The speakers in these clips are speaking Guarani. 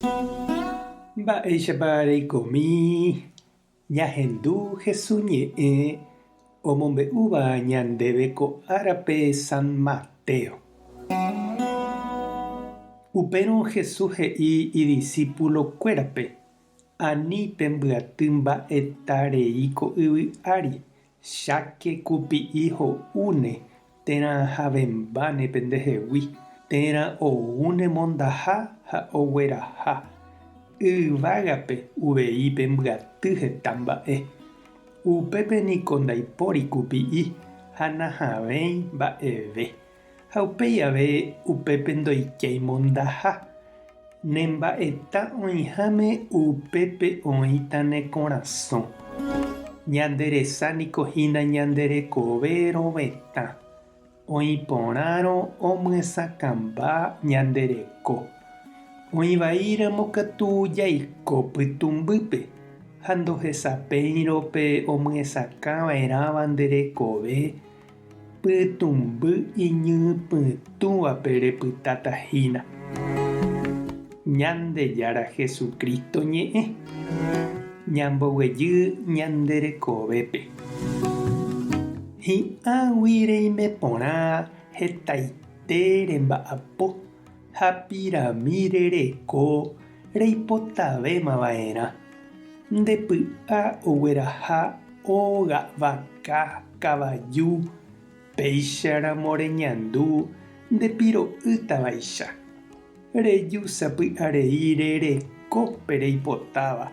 Mba'éichapa reikomi ñahendu Hesu ñe'ẽ omombe'úva ñandéve ko árape San Mateo. Upérõ Jesús he'i idisípulokuérape, Ani pembyaty mba'eta rei ko yvy ári, cháke kupi'i ho'úne térã havẽmbáne pendehegui, térã oúne mondaha ha ogueraha. Yvágape uvei pembyaty heta mba'e. Upépe niko ndaipóri kupi'i ha nahavẽi mba'eve. Ha upéi ave upépe ndoikéi mondaha. Ne mba'eta oĩháme upépe oĩta ne korasõ. Ñande resa niko hína ñande rekove rovetã. Oĩ porãrõ omyesakãmba ñande reko. Oĩ vaíramo katu jaiko pytũmbýpe ha ndohesapéirõ pe omyesakã va'erãva nde rekove Pytũmby iñypytũvape repytáta hína. Ñandejára Jesucristo ñe'ẽ, ñamboguejy ñande rekovépe. Hi'ãgui reime porã hetaite remba'apo ha pirami rereko reipotavéma va'erã. Nde py'a ogueraha óga vaka kavaju, péicha ramo reñandu nde piro'ýtavaicha. Reju sapy'arei rereko pe reipotáva,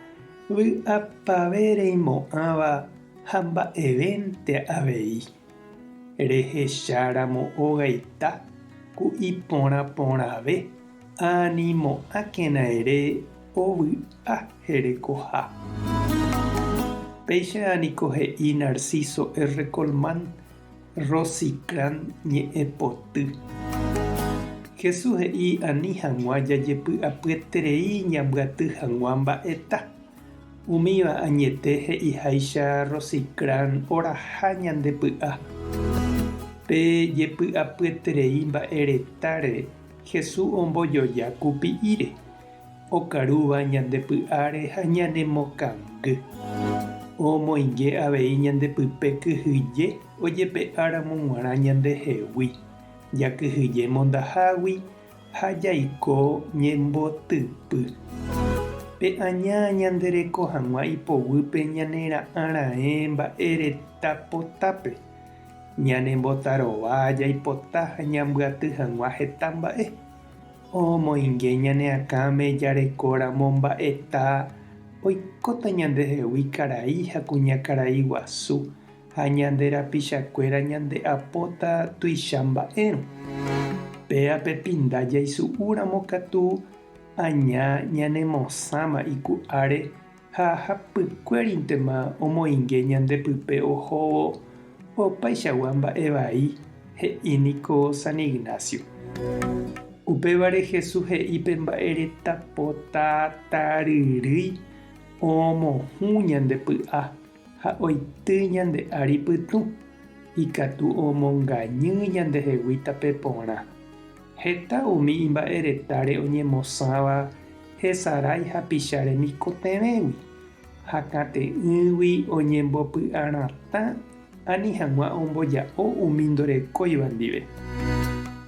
vy'apave reimo'ãva ha mba'evénte avei. Rehecha ramo ogaita ku iporã porãve animo'ãkena ere ovy'a herekoha. Péicha niko he'i Narciso R. Colmán, Rosicrán ñe'ẽpoty. Jesús he'i ani hag̃ua jajepy'apyeterei ñambyaty hag̃ua mba'eta. Umíva añete he'iháicha Rosicrán oraha ñande py'a. Pe jepy'apyeterei mba'e retáre Jesús ombojoja kupi'íre, okarúva ñande py'áre ha ñanemokangy. Omoinge avei ñande pype kyhyje ojepe'áramo g̃uarã ñandehegui, jakyhyje mondahágui ha jaiko ñembotypy. Pe aña ñande reko hag̃ua ipoguýpe ñanera'ã raẽ mba'e reta potápe, ñanembotarova jaipota ha ñambyaty hag̃ua heta mba'e. Omoinge ñane akãme jarekóramo mba'eta oikóta ñandehegui karai ha kuñakarai guasu ha ñande rapichakuéra ñande apóta tuicha mba'érõ. Péa pe pinda jaisu'úramo katu aña ñanemosãma iku'áre ha hapykuérintema omoinge ñande pype ohóvo opaichagua mba'e vai, he'i niko San Ignacio. Upévare Jesús he'i pe mba'e reta pota taryrýi omohũ ñande py'a. Ha oity ñande ári pytũ, ikatu omongañy ñandehegui tape porã. Heta umi imba'eretáre oñemosãva hesarái hapicha remikotevẽgui, ha kate'ỹgui oñembopy'aratã ani hag̃ua omboja'o umi ndorekóiva ndive.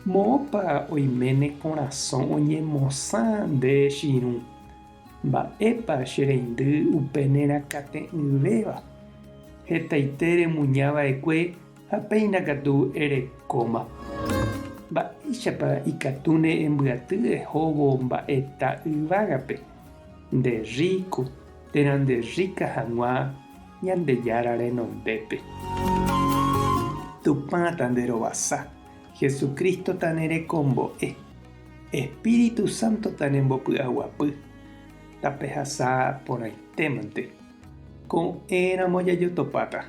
Moõpa oime ne korasõ oñemosã nde chirũ? Mba'épa che reindy upe nerakate'ỹvéva? Hetaite remuña va'ekue ha péina katu erekóma. Mba'éichapa ikatúne embyaty ehóvo mba'eta yvágape, nde rríko térã nde rríka hag̃ua Ñandejára renondépe? Tupã tanderovasa, Jesucristo tanerekombo'e. Espíritu Santo tanembopy'aguapy, tapehasa porãitémante. Ko'ẽramo jajotopáta.